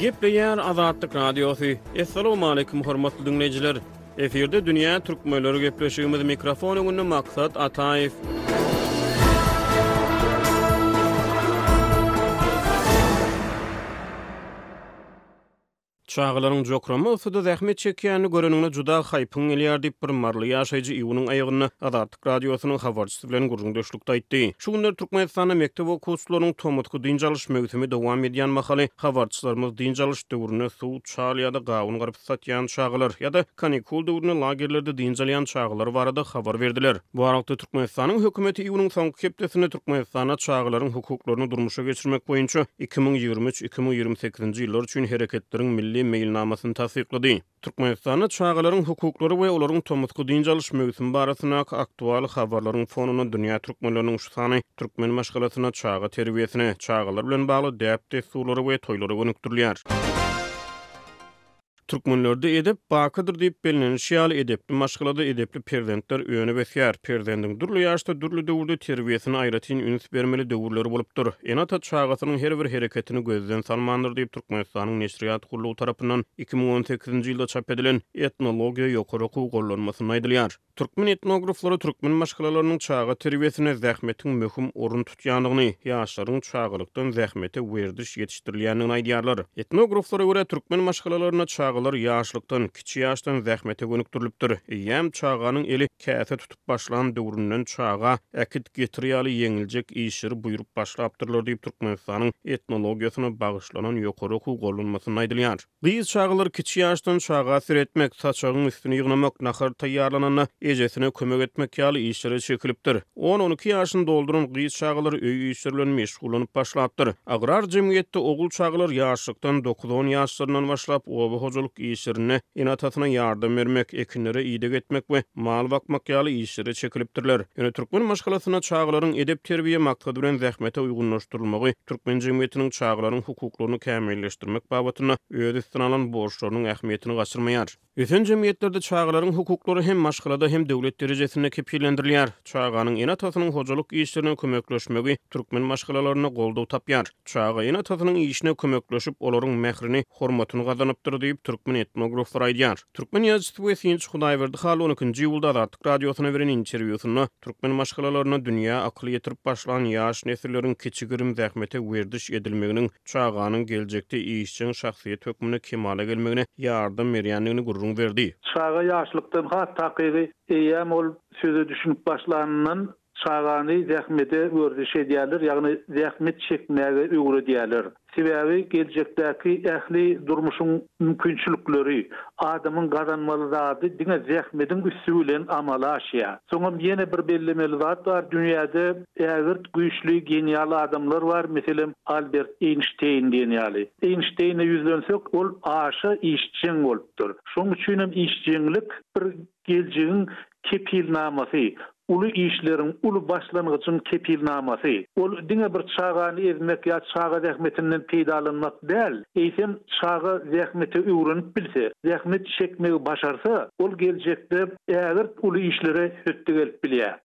Gepleýär Azatlyk Radiosy. Assalamualaikum hormatly diňleýjiler. Efirde dünýä türkmenleri gepleşigimiz mikrofon öňünde Maksat Ataýew. Çagalaryň jokrama yssyda zähmet çekýänini göreniňde juda haýpyň gelýär diýip, bir maryly ýaşaýjy iýunyň aýagynda Azatlyk Radiosynyň habarçysy bilen gürrüňdeşlikde aýtdy. Şu günler Türkmenistanda mekdep okuwçylarynyň tomusky dynç alyş möwsümi dowam edýän mahaly, habarçylarymyz dynç alyş döwründe suw, çal ýa-da gawun-garpyz satýan çagalar ýa-da kanikul döwründe lagerlerde dynç alýan çagalar barada habar berdiler. Bu aralykda, Türkmenistanyň hökümeti iýunyň soňky hepdesinde Türkmenistanda çagalaryň hukuklaryny durmuşa geçirmek boýunça 2023, 2028-nji ýyllar üçin Hereketleriň milli meýilnamasyny tassyklady. Türkmenistanda çagalaryň hukuklary we olaryň tomusky dynç alyş möwsümi barasyndaky aktual habarlaryň fonunda dünýä türkmenleriniň şu sany türkmen maşgalasynda çaga terbiýesine, çagalar bilen bagly däp-dessurlara we toýlara gönükdirilýär. Türkmenlerde Edep bakydyr diýip bellenilişi ýaly, edepli maşgalada edepli perzentler önüp ösýär. Perzendiň dürli ýaşda, dürli döwürde terbiýesine aýratyn üns bermeli döwürleri bolupdyr. Ene-ata çagasynyň her bir hereketini gözden salmandyr diýip, Türkmenistanyň Neşirýat gullugy tarapyndan 2018-nji ýylda çap edilen Etnologiýa ýokary okuw gollanmasynda aýdylýar. Türkmen etnograflary türkmen maşgalalarynyň çaga terbiýesinde zähmetiň möhüm orun tutýandygyny, ýaşlaryň çagalykdan zähmete werziş ýetişdirilýändigini aýdýarlar. Etnograflara görä, türkmen maşgalalarynda çagalar ýaşlykdan, kiçi ýaşdan zähmete gönükdirilipdir. Eýýäm çaganyň eli käse tutup başlan döwründen çaga äkit-getir ýaly ýeňiljek işleri buýrup başlapdyrlar diýip, Türkmenistanyň etnologiýasyna bagyşlanan ýokary okuw gollanmasynda aýdylýar. Gyz çagalar kiçi ýaşdan çaga seretmek, saçagyň üstüni ýygnamak, nahar taýýarlananda ejesine kömek etmek ýaly işlere çekilipdir. On-on iki ýaşyny dolduran gyz çagalar öý işleri bilen meşgullanyp başlapdyr. Agrar jemgyýetde ogul çagalar ýaşlykdan dokuz-on ýaşlaryndan başlap oba hojalyk işlerinde ene-atasyna ýardam bermek, ekinlere ideg etmek we mal bakmak ýaly işlere çekilipdirler. Ýöne türkmen maşgalasynda çagalaryň edep-terbiýe maksady bilen zähmete uýgunlaşdyrylmagy türkmen jemgyýetiniň çagalaryň hukuklaryny kämilleşdirmek babatynda öz üstüne alan borçlarynyň ähmiýetini gaçyrmaýar. Ösen jemgyýetlerde çagalaryň hukuklary hem maşgalada, hem döwlet derejesinde kepillendirilýär. Çaganyň ene-atasynyň hojalyk işlerine kömekleşmegi türkmen maşgalalarynda goldaw tapýar. Çaga ene-atasynyň işine kömekleşip, olaryň mährini, hormatyny gazanypdyr diýip, türkmen etnograflary aýdýar. Türkmen ýazyjysy we synçy Hudaýberdi Hally on ikinji iýulda Azatlyk Radiosyna beren interwýusynda türkmen maşgalalarynda dünýä akyl ýetirip başlan ýaş nesilleriň kiçi-girim zähmete werziş edilmeginiň çaganyň geljekde işjeň şahsyýet hökmünde kemala gelmegine ýardam berýändigini gürrüň berdi. Çaga ýaşlykdan has takygy eýýäm ol söze düşünip başlanyndan Çagany zähmete werziş edýärler, ýagny zähmet çekmäge öwredýärler. Sebäbi geljekdäki ähli durmuşyň mümkinçilikleri, adamyň gazanmaly zady diňe zähmediň üsti bilen amala aşýar. Soňam ýene bir bellemeli zat bar, dünýäde ägirt güýçli genial adamlar bar, meselem, Albert Eýnşteýn diýen ýaly. Eýnşteýne ýüzlensek, ol aşa işjeň bolupdyr. Şonuň üçinem işjeňlik bir Geljegiň kepilnamasy, uly işleriň, uly başlangyjyň kepilnamasy. Ol diňe bir çagany ezmek ýa çaga zähmetinden peýdalanmak däl, eýsem, çaga zähmete öwrenip bilse, zähmet çekmegi başarsa, ol geljekde ägirt uly işlere hötde gelip bilýär.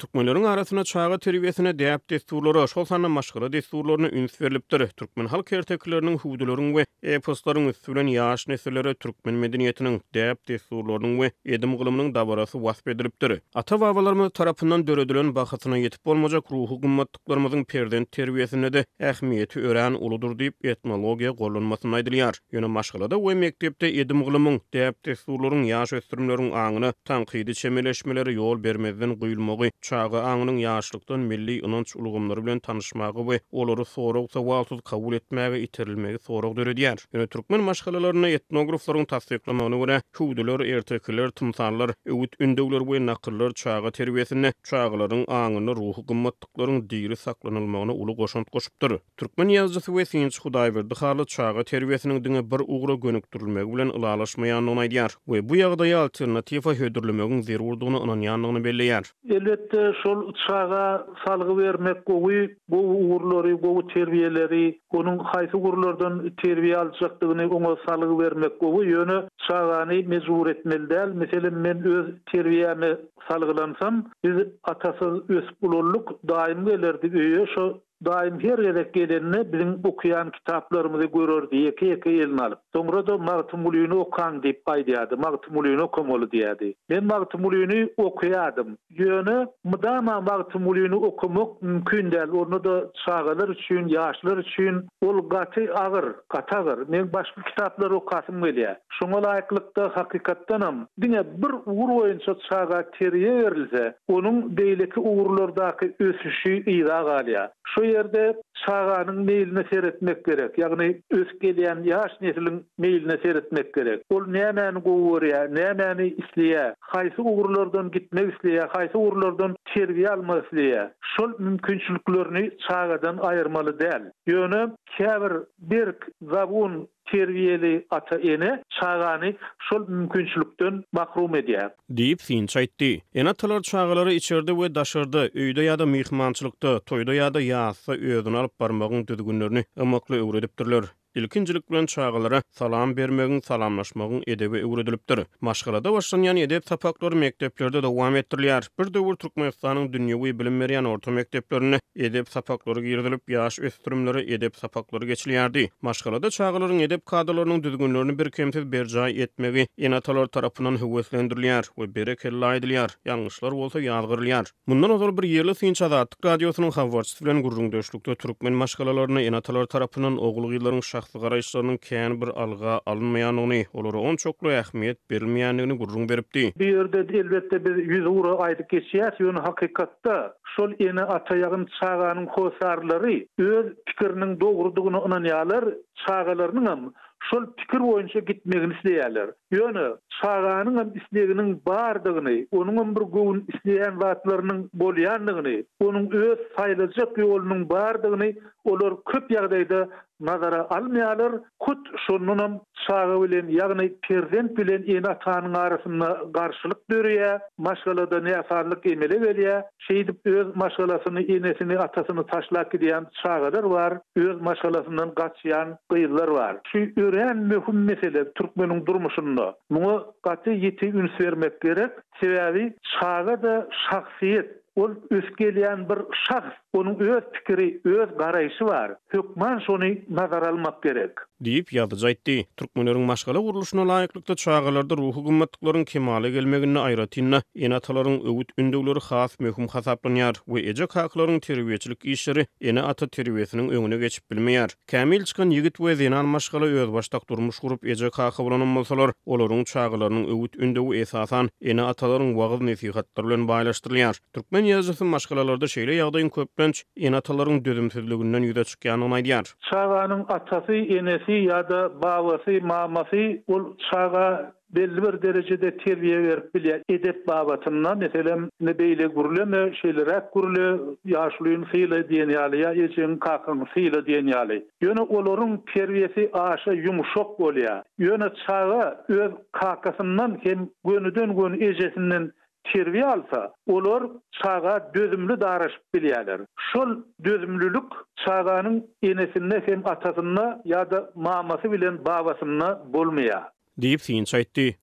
Türkmenleriň arasynda çaga terbiýesine däp-dessurlara, şol sanda maşgala dessurlaryna üns berlipdir. Türkmen halk ertekileriniň, hüwdüleriň we eposlaryň üsti bilen ýaş nesillere türkmen medeniýetiniň, däp-dessurlarynyň we edim-gylymynyň dabarasy wasp edilipdir. Ata-babalarymyz tarapyndan döredilen bahasyna ýetip bolmajak ruhy gymmatlyklarymyzyň perzent terbiýesinde-de ähmiýeti örän uludyr diýip, etnologiýa gollanmasynda aýdylýar. Ýöne maşgalada we mekdepde edim-gylymyň, däp-dessurlaryň ýaş ösdürimleriň aňyna tankydy çemeleşmelere ýol bermezden guýulmagy, çaga aňynyň ýaşlykdan milli ynanç ulgamlary bilen tanyşmaga we olary sorag-sowalsyz kabul etmäge iterilmegi sorag döredýär. Ýöne türkmen maşgalalarynda etnograflaryň tassyklamagyna görä, hüwdüler, ertekiler, tymsallar, öwüt-ündewler we nakyllar çaga terbiýesinde çagalaryň aňynda ruhy gymmatlyklaryň diri saklanylmagyna uly goşant goşupdyr. Türkmen ýazyjysy we synçy Hudaýberdi Hally çaga terbiýesiniň diňe bir ugra gönükdirilmegi bilen ylalaşmaýandygyny aýdýar we bu ýagdaýa alternatiwa hödürlemegiň zerurdygyna ynanýandygyny belleýär. Elbetde, şol çaga salgy bermek gowy, gowy ugurlary, gowy terbiýeleri, onuň haýsy ugurlardan terbiýe aljakdygyny oňa salgy bermek gowy, ýöne çagany mejbur etmeli däl. Meselem, men öz terbiýäme salgylansam, biz atasyz ösüp ulaldyk, daýym gelerdi öýe, şo. Daýym her gezek gelende biziň okaýan kitaplarymyzy görerdi, ýeke-ýeke eline alyp. Soňra-da Magtymgulyny okaň diýip aýdýardy, Magtymgulyny okamaly diýýärdi. Men Magtymgulyny okaýardym. Ýöne mydama Magtymgulyny okamak mümkin däl, onda-da çagalar üçin, ýaşlar üçin ol gaty agyr, gaty agyr. Meň başga kitaplary okasym gelýär. Şoňa laýyklykda, hakykatdanam, diňe bir ugur boýunça çaga terbiýe berilse, onuň beýleki ugurlardaky ösüşi yza galýar. Şu ýerde çaganyň meýline seretmek gerek, ýagny ösüp gelýän ýaş nesliň meýline seretmek gerek. Ol nämäni gowy görýär, nämäni isleýär, haýsy ugurlardan gitmek isleýär, haýsy ugurlardan terbiýe almak isleýär. Şol mümkinçiliklerini çagadan aýyrmaly däl. Ýöne käbir berk, zabun Terbiýeli ata-ene çagany şol mümkinçilikden mahrum edýär. Diýip, synçy aýtdy. Ene-atalar çagalara içerde we daşarda, öýde ýa-da myhmançylykda, toýda ýa-da ýasda özüni alyp barmagyň düzgünlerini ymykly öwredipdirler. Ilkinjilik bilen çagalara salam bermegiň, salamlaşmagyň edebi öwredilipdir. Maşgalada başlanýan edep sapaklary mekdeplerde dowam etdirilýär. Bir döwür Türkmenistanyň dünýewi bilim berýän orta mekdeplerinde edep sapaklary girizilip, ýaş ösdürimlere edep sapaklary geçilýärdi. Maşgalada çagalaryň edep kadalarynyň düzgünlerini birkemsiz berjaý etmegi ene-atalar tarapyndan höweslendirilýär we berekella aýdylýar, ýalňyşlar bolsa ýazgarylýar. Mundan ozal bir ýerli synçy Azatlyk Radiosynyň habarçysy bilen gürrüňdeşlikde türkmen maşgalalarynda ene-atalar tarapyndan ogul-gyzlaryň şahsy garaýyşlarynyň kän bir alga alynmaýandygyny, olara onçakly ähmiýet berilmeýändigini gürrüň beripdi. Bu ýerde elbetde biz ýüzugra aýdyp geçýäs, ýöne hakykatda şol ene-ata ýagny çaganyň hossarlary öz pikiriniň dogrudygyna ynanýarlar, çagalarynyňam şol pikir boýunça gitmegini isleýärler. Ýöne çaganyňam isleginiň bardygyny, onuňam bir göwün isleýän zatlarynyň bolýandygyny, onuň öz saýlajak ýolunyň bardygyny olar köp ýagdaýda nazara almaýarlar, hut şondanam çaga bilen, ýagny perzent bilen ene-atanyň arasynda garşylyk döreýär, maşgalada näsazlyk emele gelýär. Şeýdip öz maşgalasyny, enesini, atasyny taşlap gidýän çagalar bar, öz maşgalasyndan gaçýan gyzlar bar. Şu örän möhüm mesele türkmeniň durmuşynda. Muňa gaty ýiti üns bermek gerek. Sebäbi çaga-da şahsyýet. Ol ösüp gelýän bir şahs, onuň öz pikiri, öz garaýşy bar. Hökman şony nazara almak gerek. Diýip, ýazyjy aýtdy. Türkmenleriň maşgala gurluşyna laýyklykda çagalarda ruhy gymmatlyklaryň kemala gelmeginde aýratyn-da ene-atalaryň öwüt-ündewleri has möhüm hasaplanýar we eje-kakalaryň terbiýeçilik işleri ene-ata terbiýesiniň öňüne geçip bilmeýär. Kämil çykan ýigit we zenan maşgala özbaşdak durmuş gurup eje-kaka bolanam bolsalar, olaryň çagalarynyň öwüt-ündewi esasan ene-atalaryň wagyz-nesihatlary bilen baýlaşdyrylýar. Türkmen ýazyjysy maşgalalarda şeýle ýagdaýyň köplenç ene-atalaryň dözümsizliginden ýüze çykýandygyny aýdýar. Çaganyň atasy, enesi ýa-da babasy, mamasy ol çaga belli bir derejede terbiýe berip bilýär. Edep babatynda, meselem, indi beýle gürleme, şeýleräk gürle, ýaşulyny syla diýen ýaly ýa ejeňi, kakaňy syla diýen ýaly. Ýöne olaryň terbiýesi aşa ýumşak bolýar. Ýöne çaga öz kakasyndan hem gönüden-göni ejesinden terbiýe alsa, olar çaga dözümli daraşyp bilýärler. Şol dözümlilik çaganyň enesinde hem atasynda ýa-da mamasy bilen babasynda bolmaýar. Diýip, synçy aýtdy.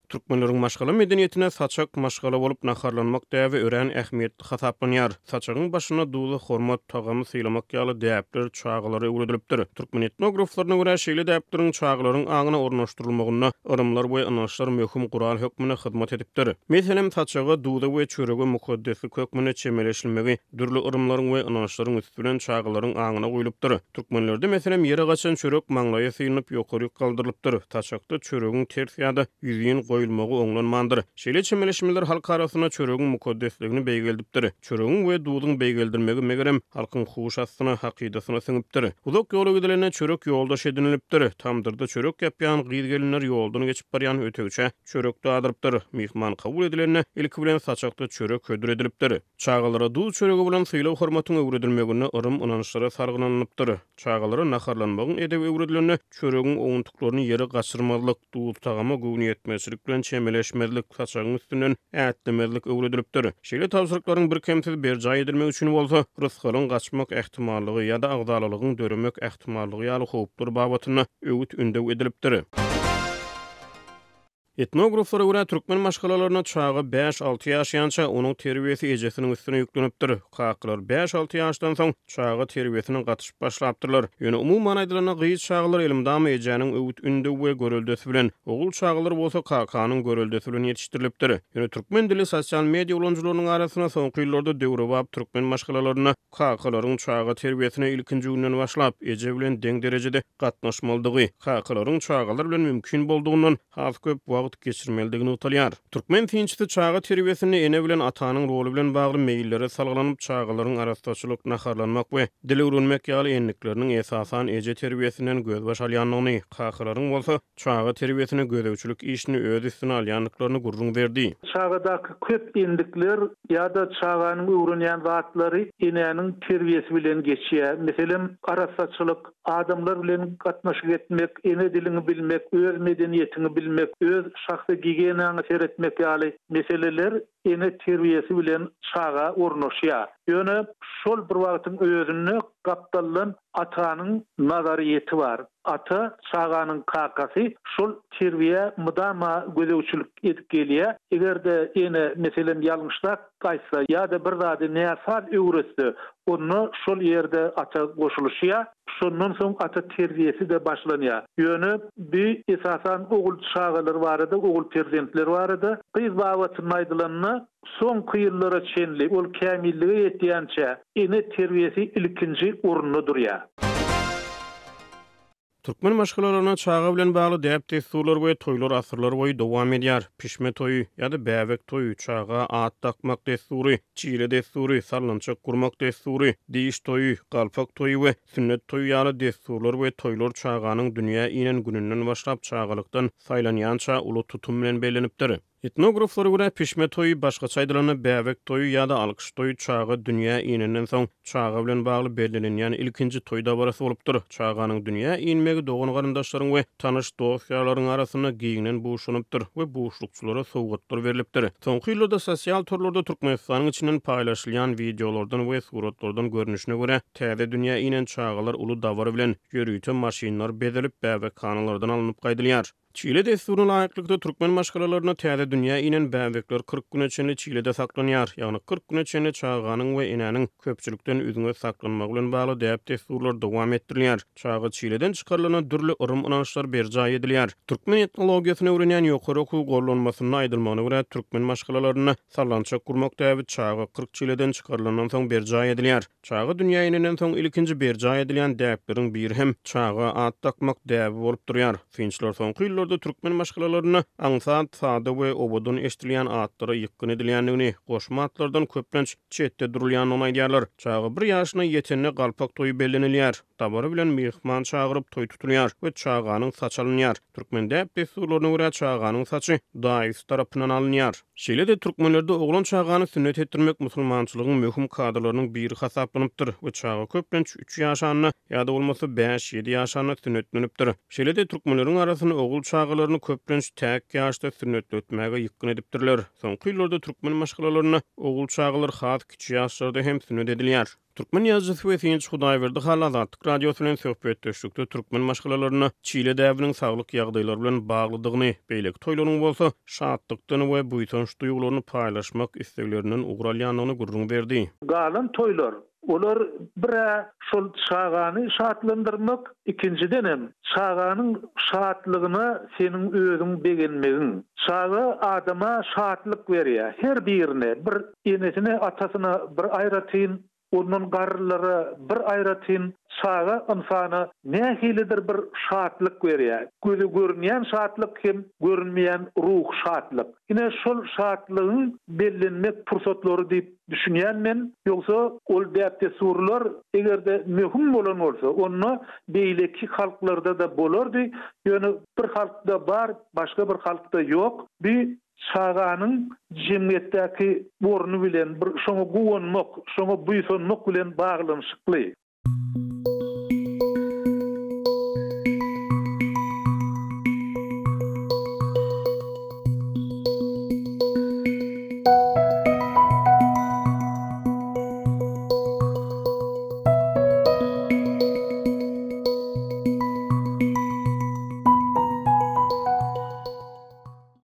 Türkmenleriň maşgala medeniýetinde saçak maşgala bolup naharlanmak däbi örän ähmiýetli hasaplanýar. Saçagyň başynda duza hormat, tagamy sylamak ýaly däpler çagalara öwredilipdir. Türkmen etnograflaryna görä, şeýle däpleriň çagalaryň aňyna ornaşdyrylmagynda yrymlar we ynançlar möhüm gural hökmünde hyzmat edipdir. Meselem, saçaga, duza we çörege mukaddeslik hökmünde çemeleşilmegi dürli yrymlaryň we ynançlaryň üsti bilen çagalaryň aňyna guýlupdyr. Türkmenlerde, meselem, ýere gaçan çörek maňlaýa synyp, ýokaryk galdyrylypdyr, saçakda çöregiň ters ýa-da ýüzin goýulmagy oňlanmandyr. Şeýle çemeleşmeler halk arasynda çöregiň mukaddesligini beýgeldipdir. Çöregiň we duzuň beýgeldilmegi, megerem, halkyň huş astyna, hakydasyna siňipdir. Uzak ýola gidilende çörek ýoldaş edinilipdir. Tamdyrda çörek ýapýan gyz-gelinler ýoldan geçip barýan ötegçä çörek dadyrypdyr. Myhman kabul edilende, ilki bilen saçakda çörek hödür edilipdir. Çagalara duz çöregi bolan sylag-hormatyň öwredilmeginde yrym-ynançlara salgylanylypdyr. Çagalara naharlanmagyň edebi öwredilende, çöregiň owuntyklaryny ýere gaçyrmazlyk, duz-tagama göwnüýetmezçilik bilen çemeleşmezlik, saçagyň üstünden ätlemezlik öwredilipdir. Şeýle tabşyryklaryň birkemsiz berjaý edilmegi üçin bolsa, rysgalyň gaçmak ähtimallygy ýa-da agzalalygyň döremek ähtimallygy ýaly howplar babatynda öwüt-ündew edilipdir. Etnograflara görä, türkmen maşgalalarynda çaga bäş-alty ýaşaýança, onuň terbiýesi ejesiniň üstüne ýüklenipdir. Kakalar bäş-alty ýaşdan soň çaga terbiýesine gatyşyp başlapdyrlar. Ýöne umuman aýdylanda, gyz çagalar elmydama ejäniň öwüt-ündew we göreldesi bilen, ogul çagalar bolsa kakanyň göreldesi bilen ýetişdirilipdir. Ýöne türkmen dilli sosial media ulanyjylarynyň arasynda soňky ýyllarda döwrebap türkmen maşgalalarynda kakalaryň çaga terbiýesine ilkinji günden başlap, eje bilen deň derejede gatnaşmalydygy, kakalaryň çagalar bilen mümkin boldugyndan has köp wagt geçirmelidigi nygtalýar. Türkmen synçysy çaga terbiýesinde ene bilen atanyň roly bilen bagly meýillere salgylanyp, çagalaryň arassaçylyk, naharlanmak we dil öwrenmek ýaly endikleriniň esasan eje terbiýesinden gözbaş alýandygyny, kakalaryň bolsa çaga terbiýesine gözegçilik işini öz üstüne alýandyklaryny gürrüň berdi. Çagadaky köp endikler ýa-da çaganyň öwrenýän zatlary enäniň terbiýesi bilen geçýär. Meselem, arassaçylyk, Adamlar bilen gatnaşyk etmek, ene diliňi bilmek, öz medeniýetiňi bilmek, öz şahsy gigiýenaňa seretmek ýaly meseleler ene terbiýesi bilen çaga ornaşýar. Ýöne şol bir wagtyň özünde gapdaldan atanyň nazaryýeti bar. Ata, çaganyň kakasy şol terbiýä mydama gözegçilik edip gelýär. Eger-de ene, meselem, ýalňyşrak gaýtsa ýa-da bir zady näsaz öwretse, onda şol ýerde ata goşulyşýar. Şondan soň ata terbiýesi-de başlanýar. Ýöne bi esasan ogul çagalar barada, ogul perzentler barada. Gyz babatynda aýdylanda, soňky ýyllara çenli, ol kämillige ýetýänçä ene terbiýesi ilkinji orunda durýar. Türkmen maşgalalarynda çaga bilen bagly däp-dessurlar we toýlar asyrlar boýy dowam edýär. Pişme toýy ýa-da bäbek toýy, çaga at dakmak dessury, çile dessury, sallançak gurmak dessury, diş toýy, galpak toýy we sünnet toýy ýaly dessurlar we toýlar çaganyň dünýä inen gününden başlap çagalykdan saýlanýança uly tutum bilen bellenipdir. Etnograflara görä, pişme toýy, başgaça aýdylanda, bäbek toýy ýa-da alkyş toýy çaga dünýä inenden soň, çaga bilen bagly bellenilýän ilkinji toý dabarasy bolupdyr. Çaganyň dünýä inmegi dogan-garyndaşlaryň we tanyş dost-ýarlaryň arasynda giňden buşlanypdyr we buşlukçylara sowgatlar berlipdir. Soňky ýyllarda sosial torlarda Türkmenistanyň içinden paýlaşylýan wideolardan we suratlardan görnüşine görä, täze dünýä inen çagalar uly dabara bilen, ýörite maşynlar bezelip, bäbekhanalardan alnyp gaýdylýar. Çile dessuryna laýyklykda, türkmen maşgalalarynda täze dünýä inen bäbekler 40 güne çenli çilede saklanýar. Ýagny 40 güne çenli çaganyň we enäniň köpçülikden üzňe saklanmagy bilen bagly däp-dessurlar dowam etdirilýär. Çaga çileden çykarylanda dürli yrym-ynançlar berjaý edilýär. Türkmen etnologiýasyny öwrenýän ýokary okuw gollanmasynda aýdylmagyna görä, türkmen maşgalalarynda sallançak gurmak däbi çaga 40 çileden çykarylandan soň berjaý edilýär. Çaga dünýä inenden soň ilkinji berjaý edilýän däpleriň biri hem çaga at dakmak däbi bolup durýar. Synçylar soňky ýyllarda türkmen maşgalalarynda aňsat, sada we owadan eşidilýän atlara ýykgyn edilýändigini, goşma atlardan köplenç çetde durulýandygyny aýdýarlar. Çaga bir ýaşyna ýetende galpak toýy bellenilýär. Dabara bilen myhman çagyryp toý tutulýar we çaganyň saçy alynýar. Türkmen däp-dessurlaryna görä çaganyň saçy daýysy tarapyndan alynýar. Şeýle-de türkmenlerde oglan çagany sünnet etdirmek musulmançylygyň möhüm kadalarynyň biri hasaplanypdyr we çaga köplenç üç ýaşanda ýa-da bolmasa bäş-ýedi ýaşanda sünnetlenipdir. Şeýle-de türkmenleriň arasynda ogul çagalaryny köplenç täk ýaşda sünnetletmäge ýykgyn edipdirler. Soňky ýyllarda türkmen maşgalalarynda ogul çagalar has kiçi ýaşlarda hem sünnet edilýär. Türkmen ýazyjysy we synçy Hudaýberdi Hally Azatlyk Radiosy bilen söhbetdeşlikde türkmen maşgalalarynda çile däbiniň saglyk ýagdaýlary bilen baglydygyny, beýleki toýlaryň bolsa şatlykdan we buýsanç duýgularyny paýlaşmak isleglerinden ugur alýandygyny gürrüň berdi. Galan toýlar, olar bir-ä şol çagany şatlandyrmak, ikinjidenem, çaganyň şatlygyna seniň özüň begenmegiň. Çaga adama şatlyk berýär, her birine bir Enesine, atasyna bir aýratyn, ondan garrylara bir aýratyn, çaga ynsana nähilidir bir şatlyk berýär. Göze görünýän şatlyk hem görünmeýän ruhy şatlyk. Ine, şol şatlygyň bellenmek pursatlary diýip düşünýän men. Ýogsa, ol däp-dessurlar eger-de möhüm bolan bolsa, onda beýleki halklarda-da bolardy. Ýöne bir halkda bar, başga bir halkda ýok. Bu Çaganyň jemgyýetdäki orny bilen bir şoňa guwanmak, şoňa buýsanmak bilen baglanyşykly.